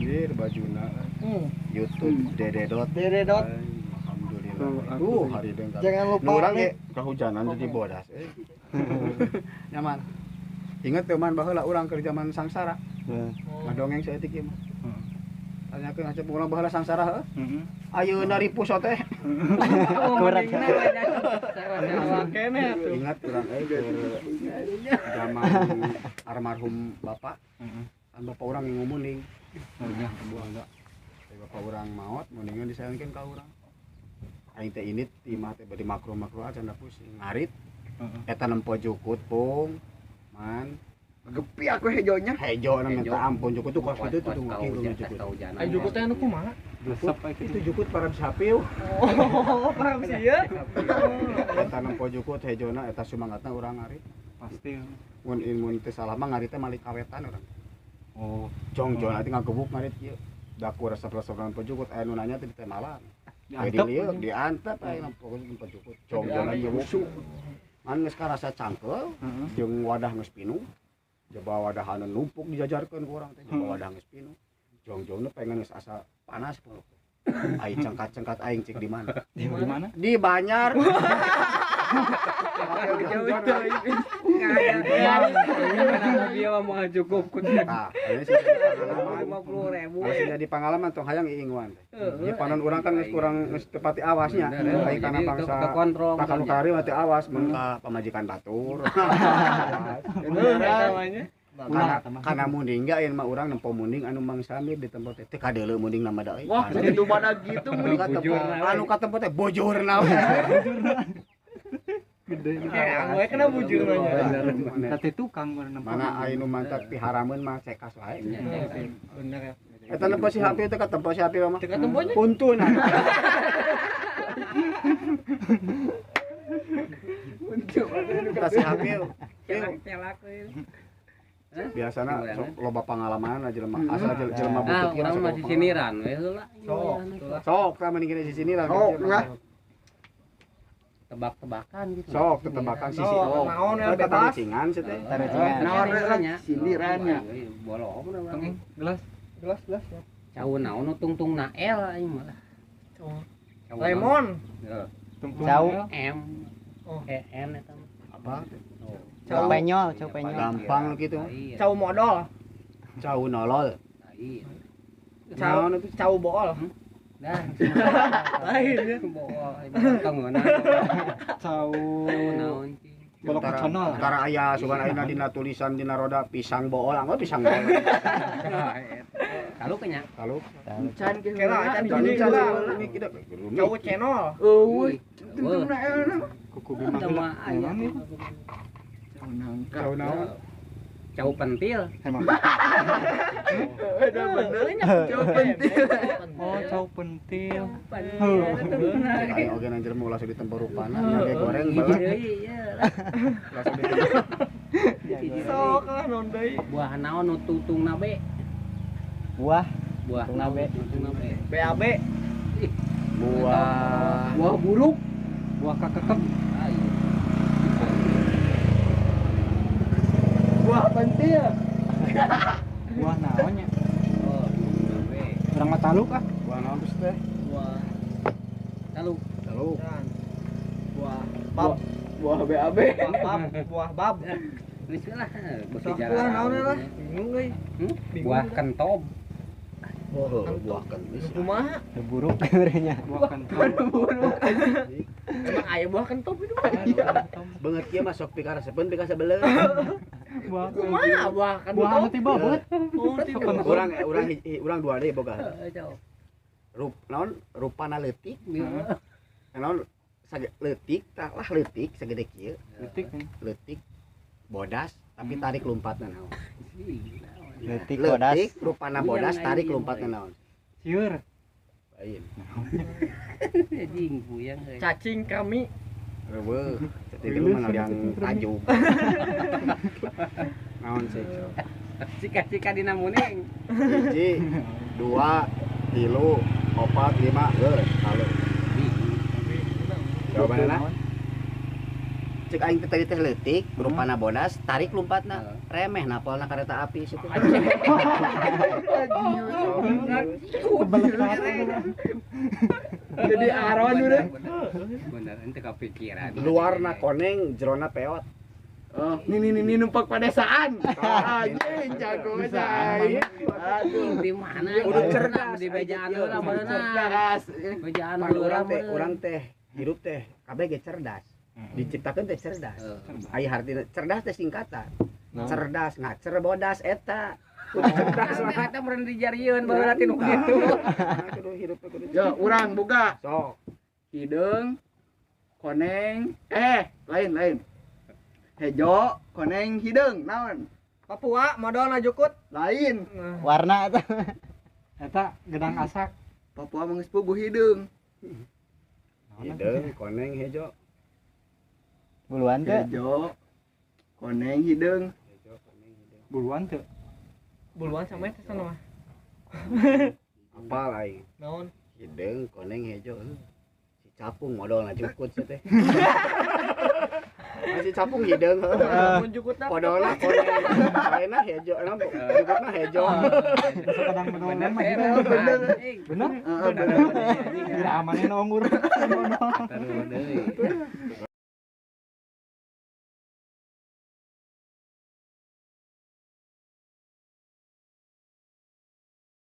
Anjir bajuna. YouTube Dededot. Dededot. Alhamdulillah. Hari dengkar. Jangan lupa urang ge kahujanan jadi bodas. Nyaman. Ingat teu man baheula urang keur zaman sangsara. Ngadongeng saeutik ieu mah. Tanyakeun acep urang baheula sangsara heuh. Ayeuna ripuh teh. Akurat. Ingat urang euy keur zaman almarhum bapak. Kan bapak urang yang ngumuning. Oh nya, buah enggak. Bapak urang maot mendingan disayangkeun ka urang. Aing teh init di imah teh bade makro-makro aja da pusing. Ngarit. Eta nempo jukut pung. Man, gepi aku hejonya. Hejo na minta ampun jukut tuh kos kitu tuh ngaki jukut. Ai jukut teh anu kumaha? Jukut itu jukut parab sapiu. Oh, parab sia. Eta nempo jukut hejona eta sumangatna urang ngarit. Pasti. Mun mun teu salah mah ngarit teh malik kawetan urang. Oh, jong-jong nanti ngagebuk ngarit kieu. Daku resep-resep nempo jukut aya nu nanya teh di teh malam. Diantep, diantep aya nempo jukut. Jong-jong aja. Man geus karasa cangkel, jeung wadah geus pinuh. Jaba wadahan numpuk dijajarkeun ku urang teh, jaba wadah geus pinuh. Jong-jongna pengen geus asa panas peluk. Ai cengkat-cengkat aing cik di mana? Di mana? Di Banjar. Dia mah cukup ku. Tah, ini sih pengalaman. 50.000. Masih jadi pengalaman tong hayang iinguan teh. Ieu panon urang kan geus kurang geus teu pati awasnya. Ai kana bangsa takanu kari mah teu awas mun ka pamajikan batur. Kana munding ge ayeuna mah urang nempo munding anu Mang Samir di tempat teh teu kadeuleu munding nama da euy. Wah, itu mana gitu munding anu ka tempat teh bojorna we. Gede. Kayak kena bujur mah. Teh tukang mana aya nu mantak piharameun mah cekas wae. Bener ya. Eta nempo si HP teh katempo si HP mah. Teu katemponya. Puntuna. Puntu. Eta si HP. Celak. Biasana sok loba pengalaman jelema asal jelema butut kieu urang mah sisiniran we heula. Sok. Sok tah mending kene sisiniran. Sok lah. Tebak-tebakan gitu. Sok tebakan sisi. Naon ya bebas. Tarucingan sih teh. Tarucingan. Naon sindirannya. Bolong gelas. Gelas gelas ya. Cau naon nu tungtung na L aing mah. Cau. Lemon. Cau M. E N eta mah. Apa? Cau penyol, cau penyol. Gampang gitu. Cau modol. Cau nolol. Cau cau bool. Nah, lain ya. Bool, tangona. Cau naon bolok conol. Tara aya sugan ayeuna dina tulisan dina roda pisang bool, anggo pisang bool. Kalau kenya. Kalau can kira can ini kita cau cenol. Eueuh, tungtungna elna. Kuku bima heula. Cau naon? Cau pentil. Ada benernya cau pentil. Oh, cau pentil. Aing oge nang jelema ulah di tempo rupana, nyage goreng bae. Langsung ditempo. Sok lah naon deui. Buah naon nu tungtungna be? Buah buah naon tungtungna be? BAB. Buah buah buruk, buah kakekep. Buah pentil. Buah naonnya? Oh, urang mah taluk ah. Buah naon geus teh? Buah taluk. Taluk. Buah bab. Buah BAB. Buah bab, buah bab. Geus lah, beuki jalan naon lah. Bingung euy. Buah kentob. Oh, buah kentob. Kumaha? Buruk nya. Buah kentob. Buruk. Emang aya buah kentob itu mah. Beungeut kieu mah sok pikaresepeun pikasebeleun. Buah kumaha buah kentob? Buah anu tiba beut. Urang urang urang dua deui boga. Rup naon rupana leutik. Naon leutik tah lah leutik sagede kieu. Leutik. Leutik bodas tapi tarik lompatna naon. Leutik bodas. Leutik rupana bodas tarik lompatna naon. Sieur. Lain. Anjing puyeng euy. Cacing kami. Eueuh, cacing kami mah yang tajuk. Naon sih? Cika-cika dina muning. 1 2 3 4 5 geus halu. Jawabanna cek aing teh tadi teh leutik, rupana bodas, tarik lompatna, remeh napolna kareta api situ. Bener. Jadi aron udah. Bener ente kepikiran. Luarna koneng, jerona peot. Oh, ini numpak pedesaan. Anjing jago aja. Aduh, di mana? Udah cerdas di bejaan heula beunang. Cerdas. Bejaan heula urang teh hirup teh kabeh ge cerdas. Diciptakeun teh cerdas. Aya hartina cerdas teh singkatan. Cerdas ngacer bodas eta. Cerdas lah eta meureun dijarieun baheula tinu kitu. Kudu hirup teh kudu. Yo, urang buka. Sok. Hideung, koneng, lain. Hejo, koneng, hideung, naon? Papua, modalna jukut. Lain. Warna eta. Eta gedang asak. Papua mah geus puguh hideung. Hideung, koneng, hejo. Buluan teu? Hejo, koneng, hideung. Hejo, koneng, hideung. Buluan teu? Buluan sama eta sana mah. Apal aing. Naon? Hideung, koneng, hejo. Si capung modalna jukut sia teh. Masih capung hideung heuh. Podolna koneng. Lainna hejo, jukutna hejo. Kadang bener mah hideung. Bener? Heeh, bener. Kira amannya nonggur. Taruh deui.